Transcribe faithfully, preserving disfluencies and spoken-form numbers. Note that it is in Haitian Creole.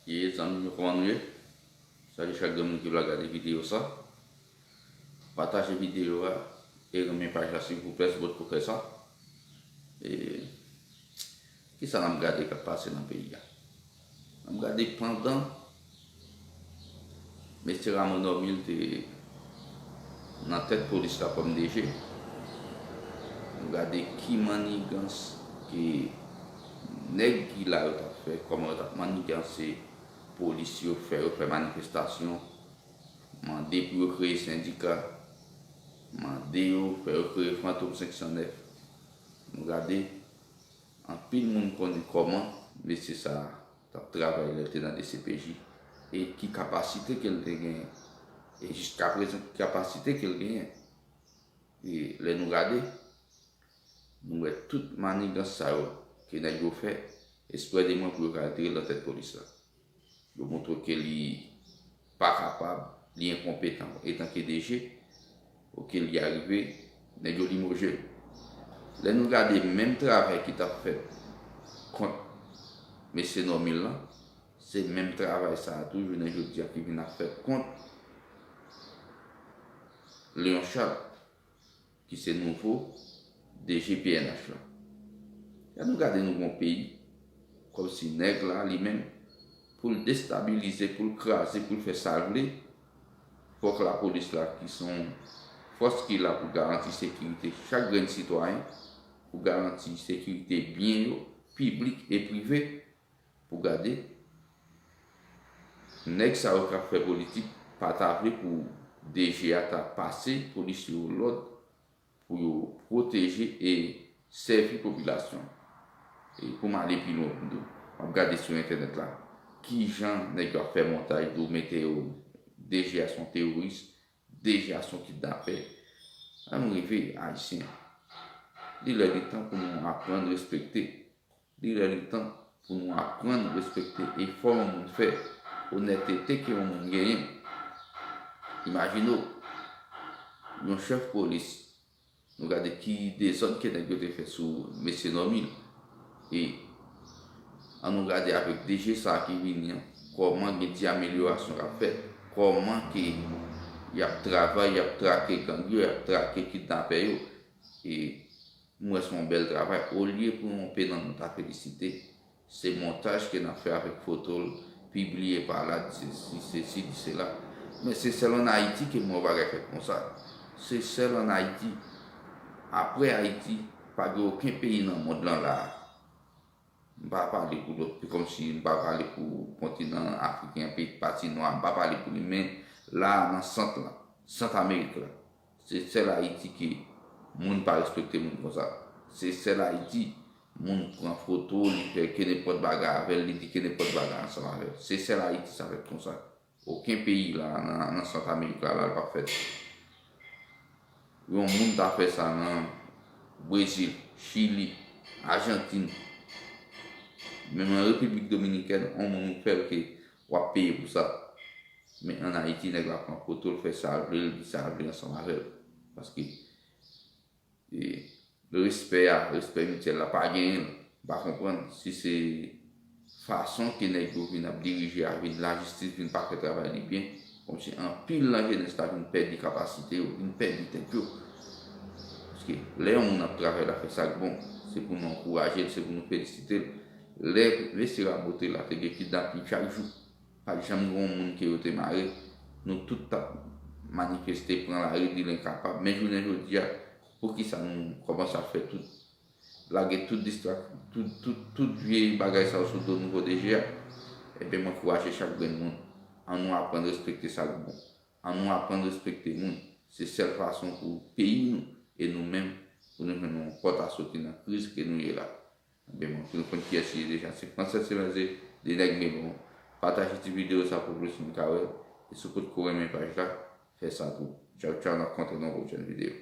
Ye, zanmi m yo, kòman nou ye? Salye chak grenn moun ki la gade videyo sa. Pataje videyo a e renmen paj la, silvouplè, si w potko fè sa. E kisa n ap gade k ap pase nan peyi a? N ap gade pandan mesye Rameau Normil te nan tèt polis la kòm D G, nou gade ki mannigans ke nèg ki la yo t ap fè, kòman yo t ap manniganse polis yo, fè yo fè manifestasyon, mande pou yo kreye sendika, mande yo, fè yo kreye Fantom senk san nèf. Nou gade, anpil moun konnen kòman mesye sa a t ap travay lè l te nan D C P J e ki kapasite ke l te genyen. E jiskaprezan, ki kapasite ke l genyen. E lè nou gade, nou wè tout manigans sa yo ke nèg yo fè, espre de mwen pou yo ka retire l nan tèt polis la. Yo montre ke li pa kapab, li enkonpetan etanke D G, oke li arive, nèg yo limoje l. Lè nou gade menm travay ki t ap fèt kont mesye Normil lan, se menm travay sa a tou, jounen jodi a, ki vin ap fèt kont Léon Charles, ki se nouvo D G P N H la. Lè nou gade, nou gon peyi, kòmsi nèg la, li menm, pou l destabilize, pou l kraze, pou l fè sa l vle, fòk lapolis la, ki se yon fòs ki la pou garanti sekirite chak grenn sitwayen, pou garanti sekirite byen yo, piblik e prive, pou gade, nèg sa yo k ap fè politik pa ta vle pou D G a ta pase polis yo lòd pou yo pwoteje e sèvi popilasyon. E pou m ale pi lwen, m ap gade sou entènèt la, kijan nèg yo ap fè montaj, yo mete yo, D G a se yon teworis, D G a se yon kidnapè. Ann nou reve, Ayisyen. Li lè, li tan pou nou aprann respekte. Li lè, li tan pou nou aprann respekte efò yon moun fè, onètete ke yon moun genyen. Imajine w, yon chèf polis, nou gade ki dezòd ke nèg yo te fè sou mesye Normil. E ann nou gade avèk D G sa a ki vini an, kòman gen ti amelyorasyon k ap fèt, kòman ke y ap travay, y ap trake gang yo, y ap trake kidnapè yo. E m wè se yon bèl travay. Olye pou yon penan nou ta felisite, se montaj ke n ap fè avèk foto l, pibliye pa la, di sesi, di sela. Men se sèl ann Ayiti ke m wè yon bagay fèt konsa. Se sèl ann Ayiti. Apre Ayiti, pa gen okenn peyi nan mond lan la a. M pa pale pou lòt, kòmsi m pa pale pou kontinan afriken, peyi pati nwa, m pa pale pou li, men la a, nan sant lan, Sant Amerik la, se sèl Ayiti ke moun pa respekte moun konsa. Se sèl Ayiti, moun pran foto, li fè kenenpòt bagay avè l, li di kenenpòt bagay ansanm avè l. Se sèl Ayiti sa fèt konsa. Okenn peyi la, nan, nan Sant Amerik la, la, l p ap fèt. Yon moun ta fè sa nan Brezil, Chili, Ajantin, menm an Repiblik Dominikèn, yon moun ou fè l ke w ap peye pou sa. Men ann Ayiti, nèg la pran foto l, fè sa l vle, l di sa l vle ansanm avè l. Paske, e, respè a, respè mityèl la, pa genyen l. M pa konprann si se fason ke nèg yo vin ap dirije a, vin lajistis vin pa fè travay li byen, kòmsi anpil nan jenès la vin pèdi kapasite yo, vin pèdi tèt yo. Paske lè yon moun ap travay, l ap fè sa k bon, se pou nou ankouraje l, se pou nou felisite l. Lè mesye Rameau te la, te gen kidnapin chak jou. Pa t janm gen yon moun ke yo te mare. Nou tout t ap manifeste, pran lari, di l enkapab. Men jounen jodi a, poukisa nou kòmanse ap fè tout, lage tout distrak, tout, tout, tout vye bagay sa yo sou do nouvo D G a? Ebyen, m ankouraje chak grenn moun. Ann nou aprann respekte sa k bon. Ann nou aprann respekte moun. Se sèl fason pou peyi nou e nou menm, pou nou jwenn yon pòt a soti nan kriz ke nou ye la. Ebyen, bon, pou nou konn kiyès li ye deja, se Frances Semenze, de nèg Melon. Pataje ti videyo sa pou plis moun ka wè l. E si w potko renmen paj la, fè sa tou. Tchaw, tchaw, n ap kontre nan yon pwochèn videyo.